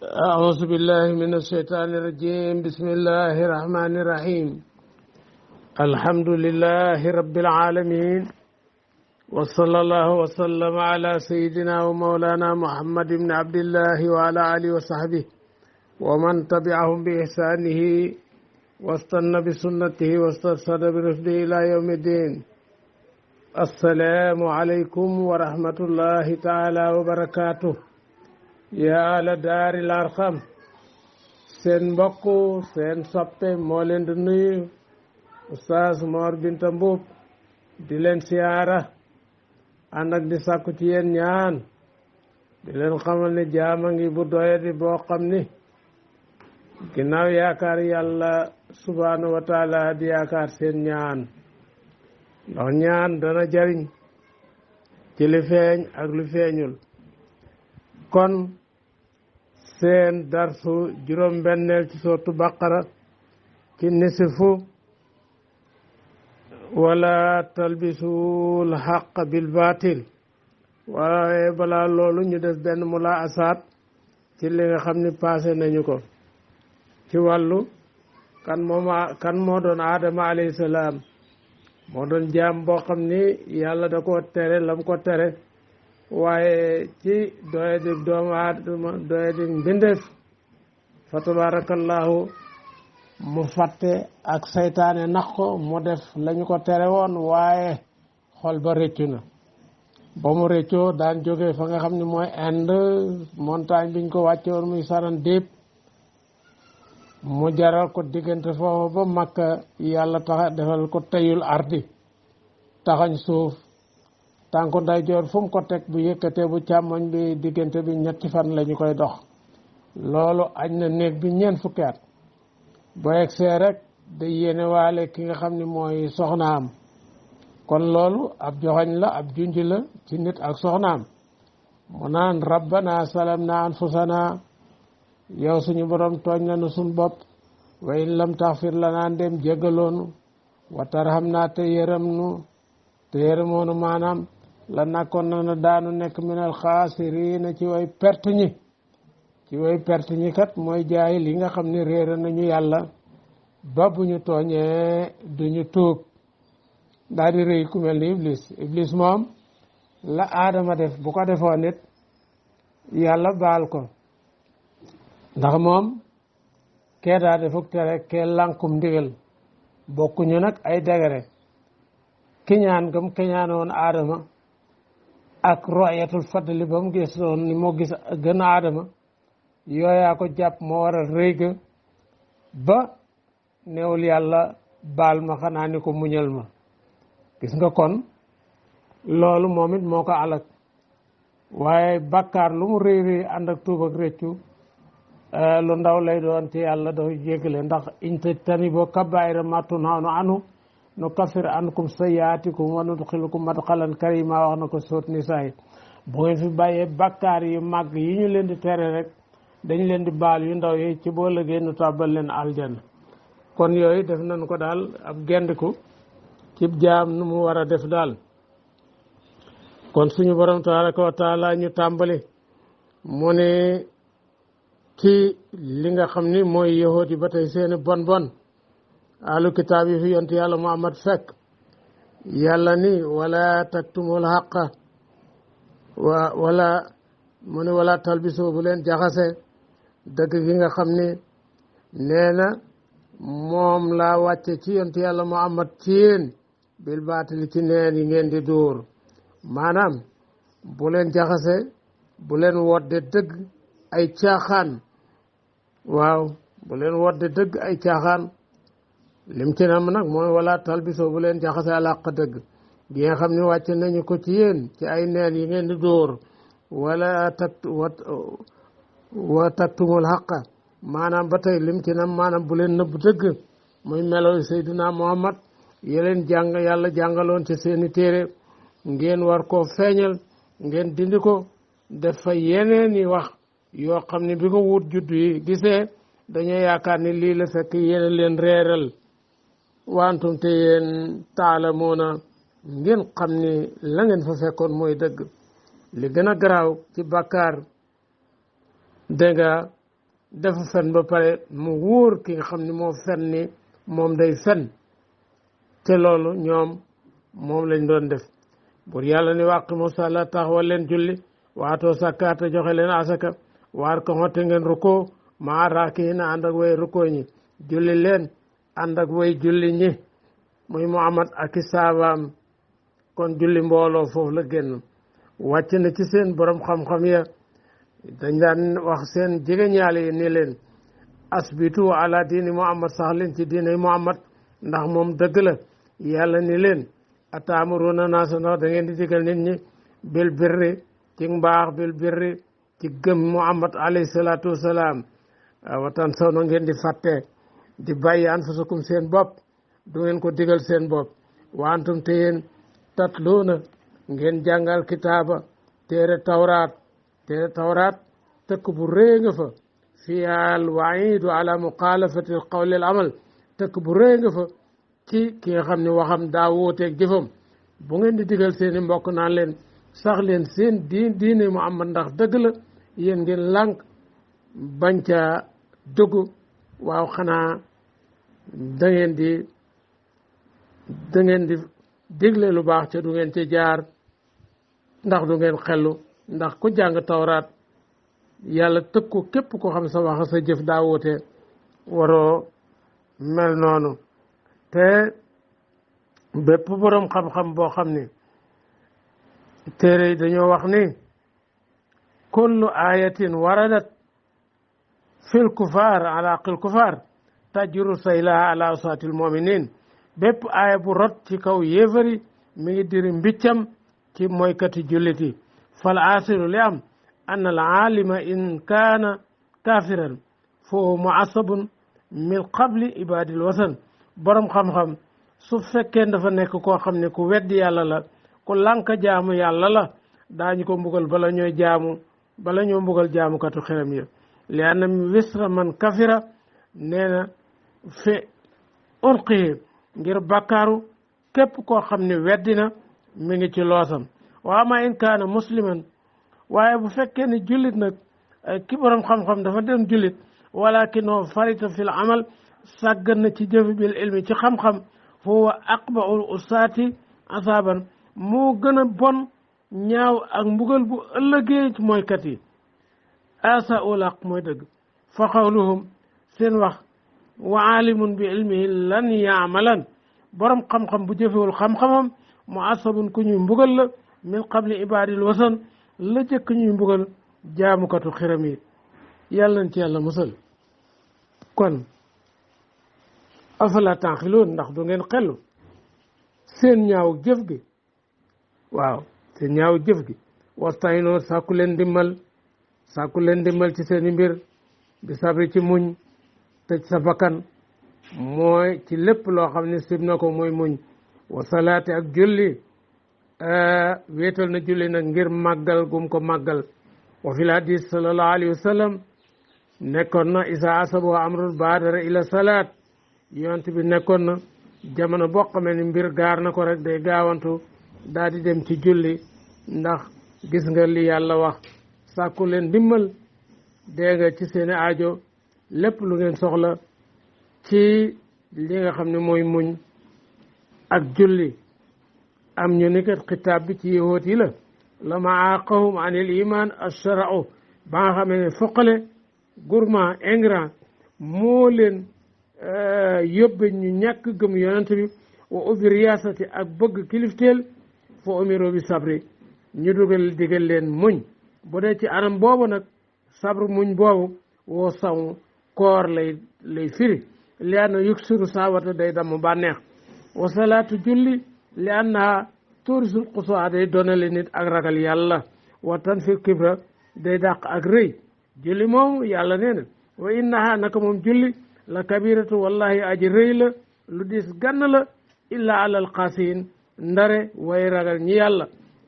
أعوذ بالله من الشيطان الرجيم بسم الله الرحمن الرحيم الحمد لله رب العالمين وصلى الله وسلم على سيدنا ومولانا محمد بن عبد الله وعلى آله وصحبه ومن تبعهم بإحسانه واستنى بسنته واسترشد برشده إلى يوم الدين السلام عليكم ورحمة الله تعالى وبركاته yaa la daaril arxam seen mbokk seen soppe moo leen di nuyu Oustaz Mor Binta Mboup di leen siyaara ànd ak di sàkku ci yéen ñaan di leen xamal ne jaama ngi bu doyadi boo xam ni ginnaaw yaakaar yàlla subhaanahu wa taala di yaakaar seen ñaan ndax ñaan dana jariñ ci li feeñ ak lu feeñul kon seen darsu juróom-benneel ci sootu baqara ci nisifu wala talbisul xaq bil baatil waaye balaa loolu ñu def benn mula asaat ci li nga xam ni passé nañu ko ci wàllu kan moo doon aadama alayhi salaam moo doon jaam boo xam ni yàlla da ko tere lam ko tere waaye ci doyadi doomu aadama doyadi mbindeef fa tabarakallahu mu fàtte ak saytaane nax ko mu def lañu ko tere woon waaye xol ba réccu na ba mu réccoo daan jóge fa nga xam ne mooy Inde montagne biñ ko wàcce woon muy Sarandib mu jaral ko diggante foofu ba Makka yàlla tax defal ko tayul ardi taxañ suuf tànku ndeyjoor fu mu ko teg bu yëkkatee bu càmmoñ bi diggante bi ñetti fan lañu koy dox loolu añ na néeg bi ñeent fukki at boo egsee rek day yéene waale ki nga xam ni mooy soxnaam kon loolu ab joxoñ la ab junj la ci nit ak soxnaam mu naan rabbana salamna anfusana yow suñu borom tooñ nañu suñ bopp wa in lam taxfir lanaa ndem jéggaloonu wa tarhamna te yërëm nu te yërëmoonu maanaam la nakkoon na daanu nekk minal xaasiriina ci way perte ñi ci way perte ñi kat mooy jaay li nga xam ne réere nañu yàlla ba bu ñu tooñee duñu tuub daal di rëy ku mel ni iblis moom la aadama def bu ko defoon nit yàlla baal ko ndax moom kee daa defuk tere kee lànkum ndigal bokkuñu nag ay degere kiñaan gam kiñaanoon aadama ak royatul fadli ba mu gisoon ni moo gis gën aadama yooyaa ko jàpp moo waral rëy ga ba neewul yàlla baal ma xanaa ni ko muñal ma gis nga kon loolu moom it moo ko alak waaye bàkkaar lu mu rëy rëy ànd ak tuub ak rëccu lu ndaw lay doon ci yàlla dafa jéggale ndax in tajtanibu kabaa'ira maa tunhawna anhu nukaffir ankum sayyi'aatikum wa nudxilukum madxalan karima wax na ko soot nisaa yi bu ngeen fi bàyyee bakkaar yu màgg yi ñu leen di tere rek dañ leen di baal yu ndaw yi ci boo lëgee nu tàbbal leen aljana kon yooyu def nañ ko daal ab gendiku cib jaam nu mu war a def daal kon suñu borom tabaraka wa taala ñu tàmbali mu ne ci li nga xam ni mooy yahuud yi ba tey seeni bon bon alu kitaab yi fi yonent yàlla Muhammad fekk yàlla ni wala taktumul xaqa wala mu ne wala talbisu bu leen jaxase dëgg gi nga xam ni nee na moom laa wàcce ci yonent yàlla Muhammad ci yéen bil baatili ci neen yi ngeen di dóor maanaam bu leen jaxase bu leen wodde dëgg ay caaxaan waaw bu leen wodde dëgg ay caaxaan lim ci nam nag mooy wala talbisoo bu leen jaxase àlaq dëgg gi nga xam ne wàcc nañu ko ci yéen ci ay neen yi ngeen di dóor wala wa taktumul xaqa maanaam ba tey lim ci nam maanaam bu leen nëbb dëgg muy meloy Seydina Muhammad yeleen jàng yàlla jàngaloon ci seeni téere ngeen war koo feeñal ngeen dindi ko def fa yeneen yi wax yoo xam ne bi ko wut juddu yi gisee dañoo yaakaar ni lii la fekk yéen leen reeral wantum te yéen taalamuuna ngeen xam ni la ngeen fa fekkoon mooy dëgg li gën a garaaw ci bàkkaar dégg nga dafa fen ba pare mu wóor ki nga xam ne moo fen ni moom day fen te loolu ñoom moom lañ doon def bur yàlla ni waqimu salaa taxawal leen julli waatoo sakkaata joxe leen asaka waar ko xotte ngeen rukkoo maa raakiina ànd ak way rukkoo ñi julli leen ànd ak way julli ñi muy Muhammad ak i saabaam kon julli mbooloo foofu la génn wàcc na ci seen borom xam-xam ya dañ daan wax seen jegeñaale yi ni leen asbitu ala diini Muhammad sax leen ci diine Muhammad ndax moom dëgg la yàlla ni leen ataamuruna naasa ndax da ngeen di digal nit ñi bil birri ci mbaax bil birri ci gëm Muhammad alayhi salaatu wasalaam watan saw na ngeen di fàtte di bàyyi anfusakum seen bopp du ngeen ko digal seen bopp wa antum te yéen tatluuna ngeen jàngal kitaaba téere tawraat tëkk bu rëy nga fa fiha al waidu ala muxaalafati al qawli al amal tëkk bu rëy nga fa ci ki nga xam ne waxam daa wóoteeg jëfam bu ngeen di digal seeni mbokk naan leen sax leen seen diine Muhammad ndax dëgg la yéen ngeen lànk bañ ca dugg waaw xanaa da ngeen di digle lu baax ca du ngeen ci jaar ndax du ngeen xellu ndax ku jàng tawraat yàlla tëg ko képp ko xam sa wax sa jëf daa wóote waroo mel noonu te bépp boroom xam-xam boo xam ni téere yi dañoo wax ni kullu ayatin waradat fil kufaar ala aqil kufaar tajuru saylaha ala usaatil muminin bépp aaya bu rot ci kaw yéefari mi ngi diri mbiccam ci mooykati jullit yi fal asiru li am an al alima in kaana kafiran foo muasabun min qabli ibadil wasan borom xam-xam su fekkee dafa nekk koo xam ne ku weddi yàlla la ku lànk jaamu yàlla la daañu ko mbugal bala ñoo mbugal jaamukatu xeram ya li anna wisra man kafira nee na fe ulqihi ngir bàkkaaru képp koo xam ne weddi na mi ngi ci loosam wa ama in kaana musliman waaye bu fekkee ne jullit nag ki borom xam-xam dafa doon jullit walakinoo farita fil amal sàggan na ci jëf bil ilmi ci xam-xam fa huwa aqba'ul usaati asaban moo gën a bon ñaaw ak mbugal bu ëllëgee ci mooykat yi asa ulaq mooy dëgg fa xawluhum seen wax wa alimun bi ilmihi lan yaamalan borom xam-xam bu jëfewul xam-xamam mu asabun ku ñuy mbugal la min qabli ibadil wasan la jëkk ñuy mbugal jaamukatu xiram yi yàlla nañ ci yàlla musal kon afala tanxiloon ndax du ngeen xellu seen ñaaw jëf gi waaw seen ñaaw jëf gi wastaynoo sàkku leen dimbal ci seeni mbir bi sabri ci muñ tëj sa bakkan mooy ci lépp loo xam ne sib na ko mooy muñ wa salaati ak julli wéetal na julli nag ngir màggal gum ko màggal wa fil hadis sallallahu alayhi wa sallam nekkoon na isa asabo amrul baadara ila salaat yonent bi nekkoon na jamono boo xamee ni mbir gaar na ko rek day gaawantu daal di dem ci julli ndax gis nga li yàlla wax sàkku leen dimbal dee nga ci seeni aajo lépp lu ngeen soxla ci li nga xam ne mooy muñ ak julli am ñu ni kat xitaab bi ci yahuud yi la ma aaqahum anil iman ashara'u ba nga xam ne foqale gourmand ingrat moo leen yóbbe ñu ñàkk gëm yonent bi wa ubbi riyaasati ak bëgg kilifteel fa umiro bi sabri ñu digal leen muñ bu dee ci anam boobu nag sabru muñ boobu woo saw koor lay firi li anna yuksiru saawata day damm bànneex wa salaatu julli li annaha tuurisul xusuwaa day donale nit ak ragal yàlla wa tanfir kibra day dàq ak rëy julli moom yàlla nee na wa innaha naka moom julli la kabiratu wallahi aji rëy la lu dis gann la illa alal xaasiin ndare way ragal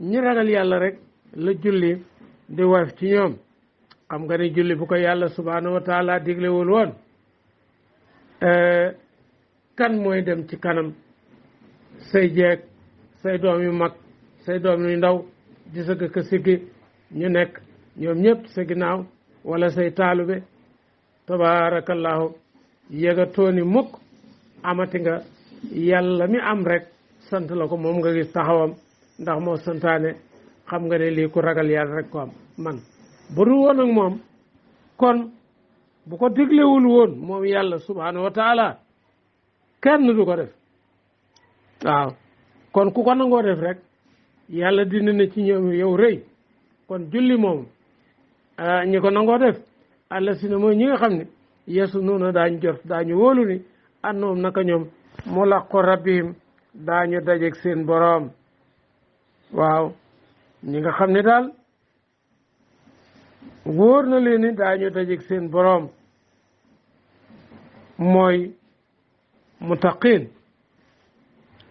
ñi ragal yàlla rek la julli di woyof ci ñoom xam nga ni julli bu ko yàlla subhanahu wa taala diglewul woon kan mooy dem ci kanam say jeeg say doom yu mag say doom yu ndaw di sëgg ka siggi ñu nekk ñoom ñëpp sa ginnaaw wala say taalube tabarakallahu yega tooni mukk amati nga yàlla mi am rek sant la ko moom nga gis taxawam ndax moo santaane xam nga ne lii ku ragal yàlla rek ko am man bu dul woon ak moom kon bu ko diglewul woon moom yàlla subhanahu wa taala kenn du ko def waaw kon ku ko nangoo def rek yàlla dina ne ci ñoom yow rëy kon julli moom ñi ko nangoo def àlla si ne mooy ñi nga xam ne yesu noonu daañu jot daañu wóolu ni annoom naka ñoom mulaqu rabbihim daañu dajeeg seen boroom waaw ñi nga xam ne daal wóor na leen ni daañu dajeeg seen boroom mooy mutaqin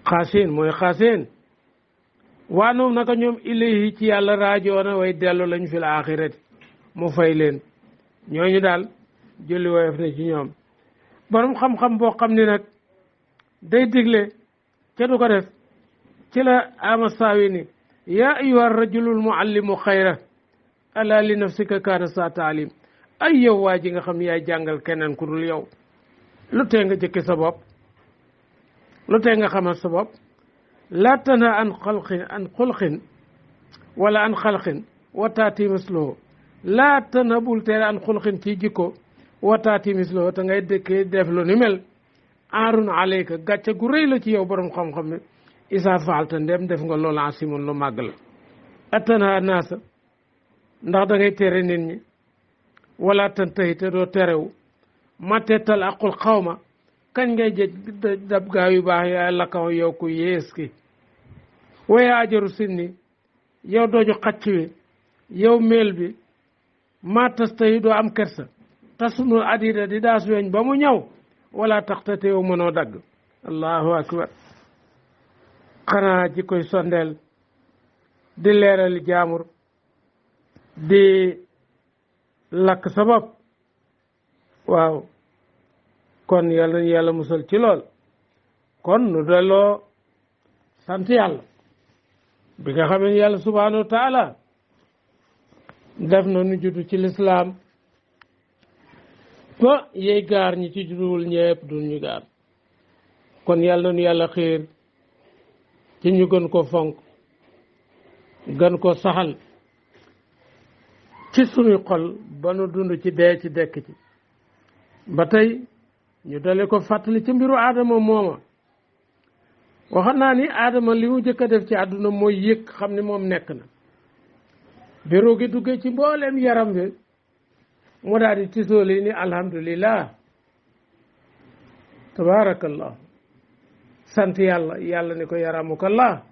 xaasin mooy xaasin waa noom naka ñoom ilayhi ci yàlla raajoona way dellu lañ fil axirati mu fay leen ñooñu daal julli woyof na ci ñoom borom xam-xam boo xam ni nag day digle ca du ko def ci la ama saawi ni yaa ayuha rajulul muallimu xayra ala li nafsika kaana sa taalim ay yow waa ji nga xam yaay jàngal keneen ku dul yow lu tee nga jëkki sa bopp lu tee nga xamal sa bopp laa tanha an xulqin wala an xalqin wa taati mislahu laa tanha bul tere an xulqin ci jikko wa taati mislahu te ngay dëkkee def lu ni mel aarun alayka gàcce gu rëy la ci yow borom xam-xam ne isa faalta ndem def nga loolu asimun lu màgg la attanha naasa ndax da ngay tere nit ñi wala tantahi te doo terewu mattetal aqul xawma kañ ngay jëj dab gaa yu baax yaa lakkaw yow ku yées ki waya ajaru sinni yow dooju xacc wi yow meel bi matas tayi doo am kersa tasunul adida di daas weñ ba mu ñëw wala taxta te yow mënoo dagg allahu akbar xanaa ji koy sondeel di leerali jaamur di lakk sa bopp waaw kon yàlla nañu yàlla musal ci lool kon nu delloo sant yàlla bi nga xamee yàlla subhanahu wa taala def na nu juddu ci lislaam ba yey gaar ñi ci judduwul ñëpp du ñu gaar kon yàlla nañu yàlla xiir ci ñu gën ko fonk gën ko saxal ci sunuy xol ba nu dund ci dee ci dekk ci ba tey ñu dale ko fàttali ci mbiru aadama mooma waxoon naa ni aadama li mu jëkk a def ci àdduna mooy yëg xam ni moom nekk na biru gi duggee ci mbooleem yaram bi mu daal di tisooli ni alhamdulillah tabaarakallah sant yàlla yàlla ni ko yaramukallah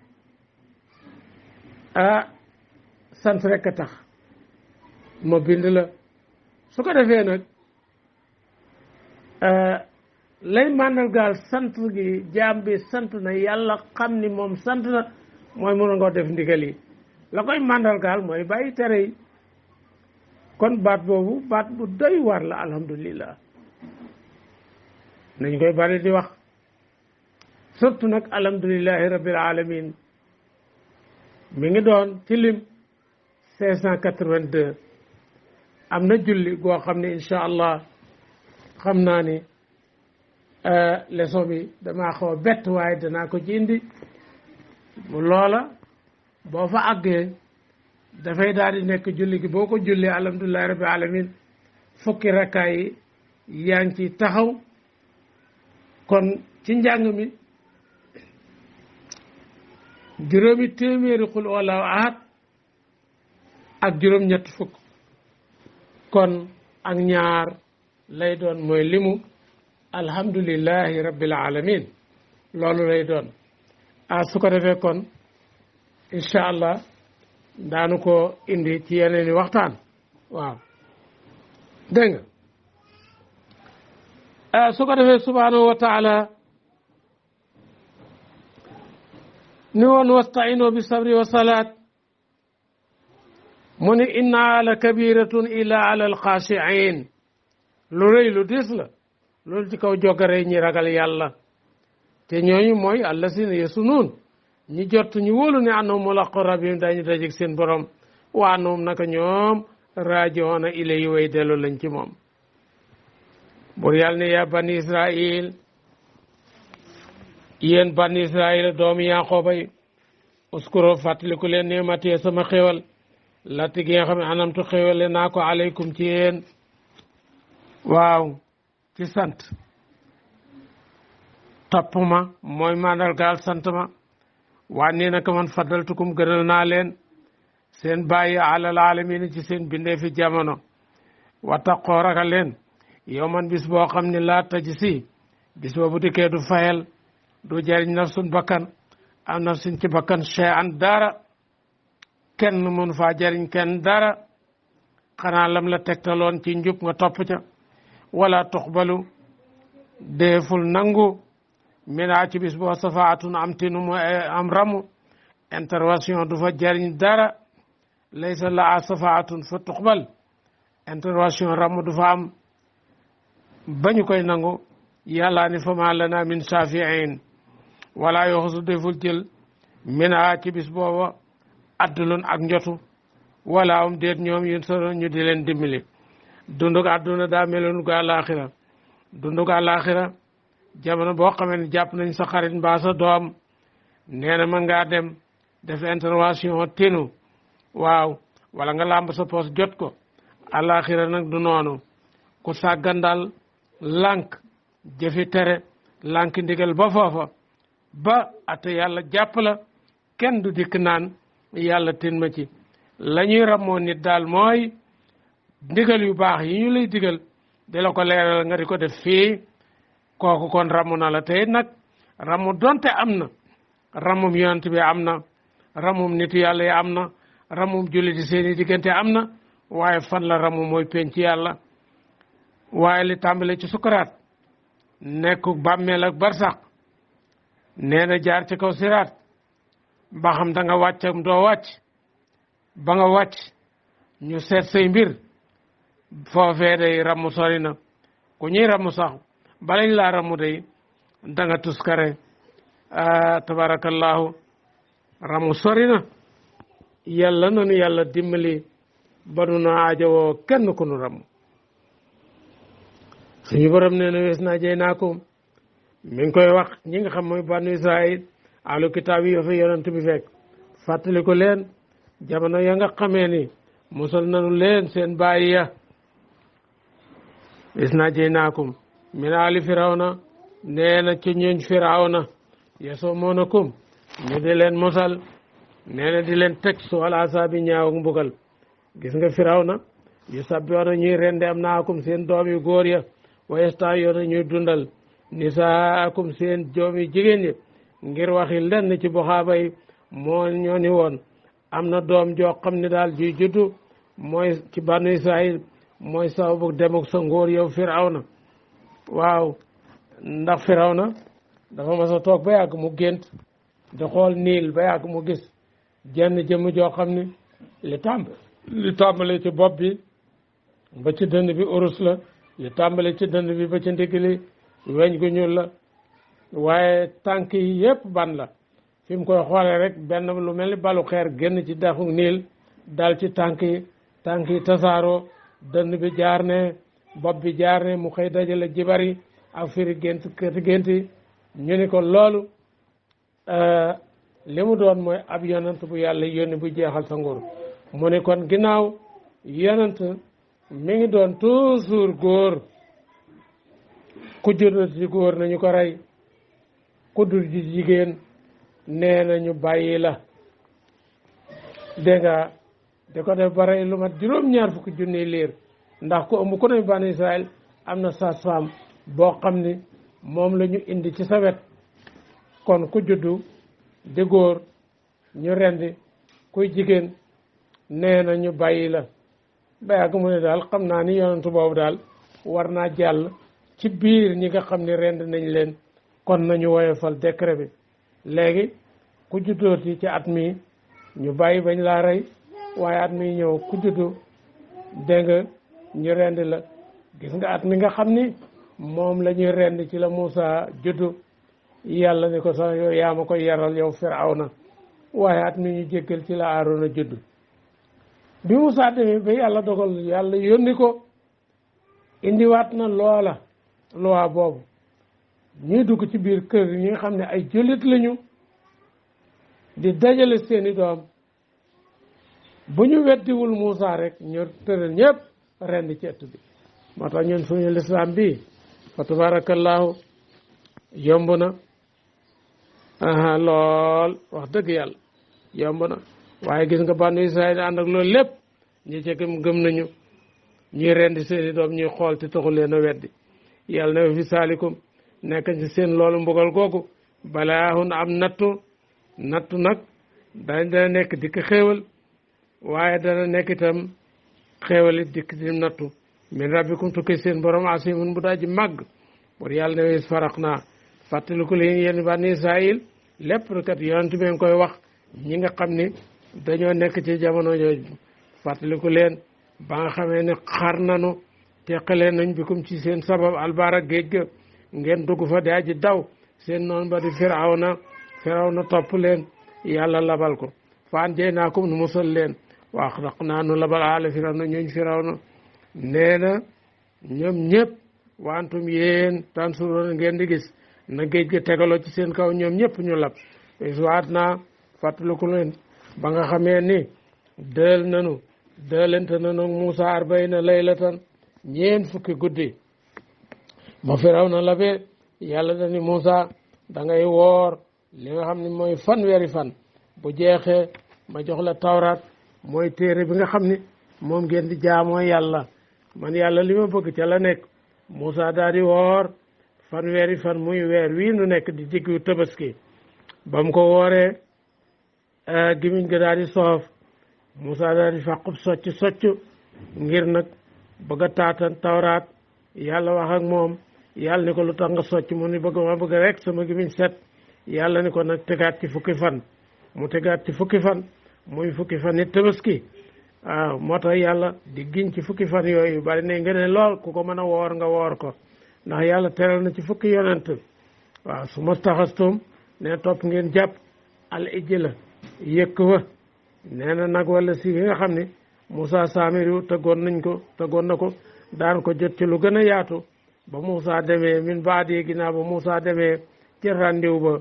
sant rekk a tax ma bind la su ko defee nag lay màndargaal sant gi jaam bi sant na yàlla xam ni moom sant na mooy mën nga def ndigal yi la koy màndargaal mooy bàyyi tere yi kon baat boobu baat bu doy war la alhamdulillah nañ koy bari di wax surtout nag alhamdulillahi rabbil alamin mi ngi doon ci lim 582 am na julli goo xam ne incha allah xam naa ni leçon bi damaa xaw a bett waaye danaa ko ci indi mu loola boo fa àggee dafay daal di nekk julli gi boo ko jullee alhamdulillahi rabbil alamin fukki rakkaay yi yaa ngi ci taxaw kon ci njàng mi juróomi téeméeri xul wallahu ahad ak juróom ñett fukk kon ak ñaar lay doon mooy limu alhamdulillahi rabbil alamin loolu lay doon su ko defee kon incha allah daanu ko indi ci yeneeni waxtaan waaw dégg nga su ko defee subhanahu wa taala ni woon wastaino bi sabri wa salaat mu ni inna la kabiratun illa ala alxaashiin lu rëy lu diis la loolu ci kaw jogare ñi ragal yàlla te ñooñu mooy allasina yasunuun ñi jot ñu wóolu ne annahum mulaqu rabbihim dañu dajeg seen borom wa annahum naka ñoom raaji'uuna ilayhi way dellu lañ ci moom bur yàlla ne yaa bani israil yéen bani israil doomi Yaqooba yi uskuro fàttaliku leen ni'matee sama xéwal latti gi nga xam ne anamtu xéwale naa ko aleykum ci yéen waaw ci sant topp ma mooy mandargaal sant ma waa nii naka man faddaltukum gënal naa leen seen bàyyi alal alamin ci seen bindee fi jamono wattaqoo ragal leen yow man bis boo xam ne laa tajisi bis boobu dikkee du fayal du jariñ nafsun bakkan am nafsin ci bakkan shay'an dara kenn mënu faa jariñ kenn dara xanaa lam la tegtaloon ci njub nga topp ca wala tuqbalu deeful nangu mina ci bis boo safaatun am tinu mu am ramu intervention du fa jariñ dara laysa laa safaatun fa tuqbal intervention ramu du fa am bañu koy nangu yàlla ni fama lana min shafi'in wala yoxusu deful jël mina ci bis booba addulun ak njotu wala déet ñoom yun soro ñu di leen dimbali dundug àdduna daa meloon gu àllaaxira dundug àllaaxira jamono boo xamee ne jàpp nañ sa xarit mbaa sa doom nee na mën ngaa dem def intervention tinu waaw wala nga làmb sa poos jot ko àllaaxira nag du noonu ku sàggan daal lànk jëfi tere lànk ndigal ba foofa ba ate yàlla jàpp la kenn du dikk naan yàlla tin ma ci la ñuy ramoo nit daal mooy ndigal yu baax yi ñu lay digal di la ko leeral nga di ko def fii kooku kon ramu na la tey nag ramu donte am na ramum yonent bi am na ramum nitu yàlla yi am na ramum julliti seeni diggante am na waaye fan la ramu mooy penc yàlla waaye li tàmbale ci sukuraat nekku bàmmeel ak barsax nee na jaar ci kaw siraat ba xam da nga wàcc am doo wàcc ba nga wàcc ñu seet say mbir foofee day ramu sori na ku ñuy ramu sax balañ laa ramu day da nga tuskare tabarakallahu ramu sori na yàlla nanu yàlla dimbali ba nu na aajowoo kenn ku nu ramu suñu borom nee na wees naa jey naa ko mi ngi koy wax ñi nga xam mooy banu Israël ahlu kitaab yi fa yonent bi fekk fàttali ko leen jamono ya nga xamee ni musal nanu leen seen bàyyi ya wees naa jey naa ko min aali firawna nee na ci ñooñ firawna yasumuunakum ñu di leen musal nee na di leen teg su wala asaabi ñaaw ak mbugal gis nga firawna yu sabbiyoona ñuy rende am naakum seen doom yu góor ya wa yastahyiyoona ñuy dundal nisaakum seen doom yu jigéen yi ngir waxi lenn ci buxaaba yi moo ñoo ni woon am na doom joo xam ne daal juy juddu mooy ci banu Israël mooy sababu demuk sa ngóor yow firawna waaw ndax firawna dafa mas a toog ba yàgg mu gént di xool niil ba yàgg mu gis jenn jëmm joo xam ne li tàmbale ci bopp bi ba ci dënd bi urus la li tàmbale ci dënd bi ba ci ndigg li weñ gu ñuul la waaye tànk yi yépp ban la fi mu koy xoolee rek benn lu mel ni balu xeer génn ci dexu niil dal ci tànk yi tasaaroo dënd bi jaar ne bopp bi jaar ne mu xëy dajale jibari ak firi gént yi ñu ni ko loolu li mu doon mooy ab yonant bu yàlla yónni bu jeexal sa nguur mu ni kon ginnaaw yonant mi ngi doon toujours góor ku judd ci góor nañu ko rey ku dul ji jigéen nee nañu bàyyi la dégg nga di ko def ba rey lu mat juróom-ñaar fukki junniy liir ndax ku ëmb ku ne banu Israël am na sage-femme boo xam ni moom la ñu indi ci sa wet kon ku juddu di góor ñu rendi kuy jigéen nee na ñu bàyyi la ba yàgg mu ne daal xam naa ni yonentu boobu daal war naa jàll ci biir ñi nga xam ne rend nañ leen kon nañu woyofal décret bi léegi ku juddooti ci at mi ñu bàyyi bañ laa rey waaye at mi ñëw ku juddu dégg nga ñu rend la gis nga at mi nga xam ni moom la ñuy rend ci la Moussa juddu yàlla ni ko sax yow yaa ma koy yaral yow Firawna waaye at mi ñu jéggal ci la Aarona juddu bi Moussa demee ba yàlla dogal yàlla yónni ko indiwaat na loola loi boobu ñuy dugg ci biir kër ñi nga xam ne ay jullit lañu di dajale seeni doom bu ñu weddiwul Moussa rek ñu tëral ñëpp rend ci ëtt bi moo tax ñun suñu lislaam bi fa tabarakallahu yomb na lool wax dëgg yàlla yomb na waaye gis nga bànnu Israël ànd ak loolu lépp ñi ci gëm nañu ñuy rendi seeni doom ñuy xool te taxul leen a weddi yàlla na fi saalikum nekk ci seen loolu mbugal googu balaahun am nattu nag dana nekk dikk xéewal waaye dana nekk itam xéewal it dikk di nattu min rabbikum tukki seen borom asimun bu daji màgg pour yàlla ne wis farax naa fàttaliku leen yéen bànni Israël lépp kat yonent bi ngi koy wax ñi nga xam ni dañoo nekk ci jamono jooju fàttaliku leen ba nga xamee ne xar nanu teqaleen nañ bikum ci seen sabab albaara géej ga ngeen dugg fa di aji daw seen noonu ba di firawna topp leen yàlla labal ko faan jey naa ko nu musal leen wax raq naa nu labal aala firawna ñooñ firawna nee na ñoom ñëpp wantum yéen tansuroon ngeen di gis na géej ga tegaloo ci seen kaw ñoom ñëpp ñu lab waat naa fàttaliku leen ba nga xamee ni dëlante nanu Muusa arbayna laylatan ñeen fukki guddi ma Firawna labee yàlla dani Muusa da ngay woor li nga xam ne mooy fanweeri fan bu jeexee ma jox la tawraat mooy téere bi nga xam ni moom ngeen di jaamoo yàlla man yàlla li ma bëgg ca la nekk Muusa daal di woor fanweeri fan muy weer wii nu nekk di diggu tabaski ba mu ko wooree gimiñ ga daal di soof Muusa daal di fàqub socc ngir nag bëgg a taatan tawraat yàlla wax ak moom yàlla ni ko lu tax nga socc mu ni bëgg rek sama gimiñ set yàlla ni ko nag tegaat ci fukki fan mu tegaat ci fukki fan muy fukki fan it tabaski waaw moo tax yàlla di giñ ci fukki fan yooyu bari ne nga ne lool ku ko mën a woor nga woor ko ndax yàlla teral na ci fukki yonent waaw su ma taxastum ne topp ngeen jàpp al ijla yëkk wa nee na nag wala si bi nga xam ne Moussa Samiri tëggoon na ko daan ko jot ci lu gën a yaatu ba Moussa demee min baadi ginnaaw ba Moussa demee ci randiw ba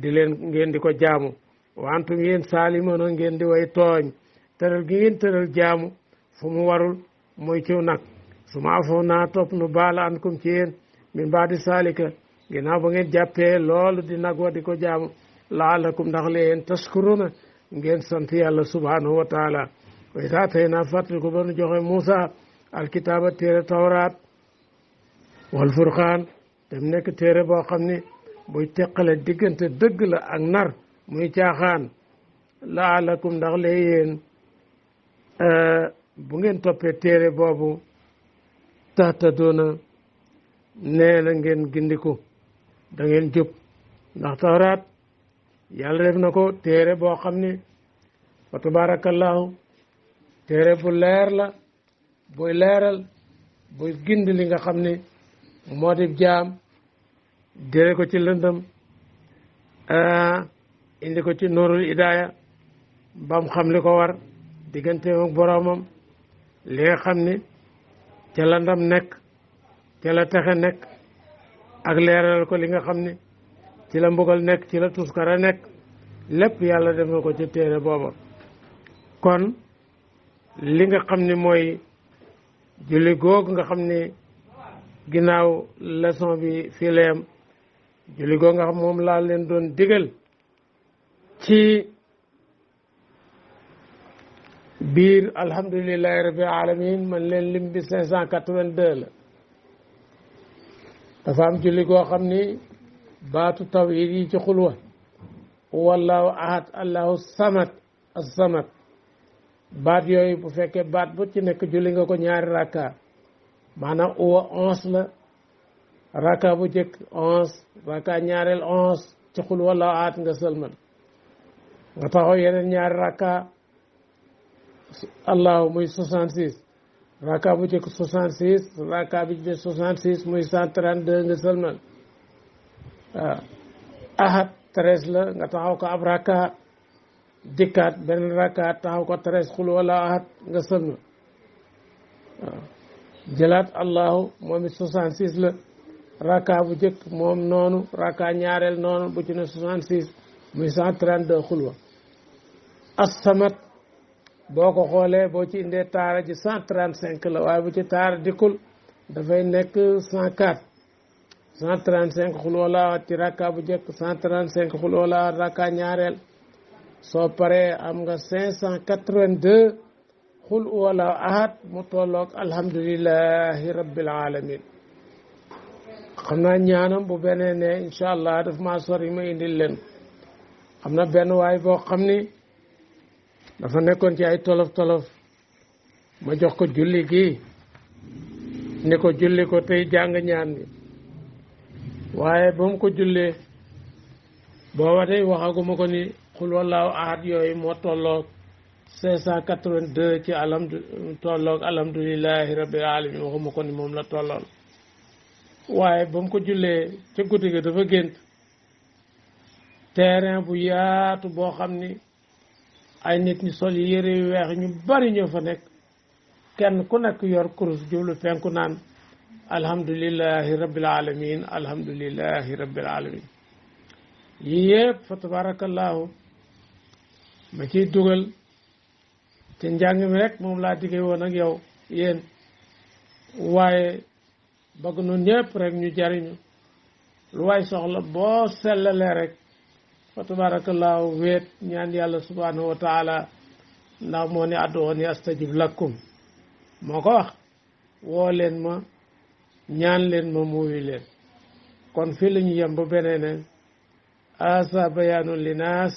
di leen ngeen di ko jaamu wantum yéen saalimoona ngeen di way tooñ tëral gi ngeen tëral jaamu fu mu warul mooy ciw nag su ma afoo naa topp nu baala an kum ci yéen min baadi saalika ginnaaw ba ngeen jàppee loolu di nag wa di ko jaamu laalakum ndax leen tashkuruna ngeen sant yàlla subhanahu wa taala way taa tey naa fàttali ko ba nu joxe Moussa alkitaaba téere tawraat wal furqaan dem nekk téere boo xam ne buy teqale diggante dëgg la ak nar muy caaxaan laalakum ndax lee yéen bu ngeen toppee téere boobu tahtaduuna nee na ngeen gindiku da ngeen jub ndax tawraat yàlla def na ko téere boo xam ne fa tabarakallahu téere bu leer la buy leeral buy gindi li nga xam ne moo di jaam dire ko ci lëndëm indi ko ci nuurul idaaya bam xam li ko war diggante ak boroomam li nga xam ne ca la ndam nekk ca la texe nekk ak leeral ko li nga xam ne ci la mbugal nekk ci la tuskara nekk lépp yàlla def na ko ci téere booba kon li nga xam ne mooy julli googu nga xam ne ginnaaw leçon bi fii la yam julli googu nga xam moom laa leen doon digal ci biir alhamdulillahi rabbil alamin man leen lim bi 582 la dafa am julli goo xam ni baatu tawhid yi ci xulwa wallahu ahad allahu samad as-samad baat yooyu bu fekkee baat bu ci nekk julli nga ko ñaari rakka maanaam uwa 11 la rakka bu jëkk 11 rakka ñaareel 11 ci xul wallahu ahad nga sëlmal nga taxaw yeneen ñaari rakka allahu muy 66 rakka bu jëkk 66 rakka bi ci 66 muy 132 nga sëlmal waaw ahad 13 la nga taxaw ko ab rakka dikkaat beneen rakka taxaw ko 13 xul wala ahad nga sëlmal waaw jëlaat allahu moom it 66 la raka bu jëkk moom noonu raka ñaareel noonu bu ci ne 66 muy 132 xulwa as-samat boo ko xoolee boo ci indee taara ji 135 la waaye bu ci taara dikkul dafay nekk 104 135 xul wala ci rakka bu njëkk 135 xul wala rakka ñaareel soo paree am nga 582 xul wala ahad mu tolloog alhamdulillahi rabbil alamin xam naa ñaanam bu beneen ne incha allah daf maa sori ma indil leen am na benn waay boo xam ni dafa nekkoon ci ay tolof ma jox ko julli gi ni ko julli ko tey jàng ñaan bi waaye ba mu ko jullee booba day waxaguma ko ni xul wallaahu ahad yooyu moo tolloog 582 ci tolloog alhamdulillahi rabbil alamin waxuma ko ni moom la tollool waaye ba mu ko jullee ca guddi ga dafa gént terrain bu yaatu boo xam ni ay nit ñi sol yére yu weex ñu bari ñoo fa nekk kenn ku nekk yor kurus jublu penku naan alhamdulillahi rabbil alamin alhamdulillahi rabbil alamin yii yëpp fa tabarakallahu ma ciy dugal te njàng mi rek moom laa diggee woon ak yow yéen waaye bëgg noonu ñëpp rek ñu jariñu lu waay soxla boo sellalee rek fa tabarakallahu wéet ñaan yàlla subhanahu wa taala ndax moo ne ad'uuni astajib lakum moo ko wax woo leen ma ñaan leen ma muuwi leen kon fii la ñu yem ba beneen asa bayaanun linnaas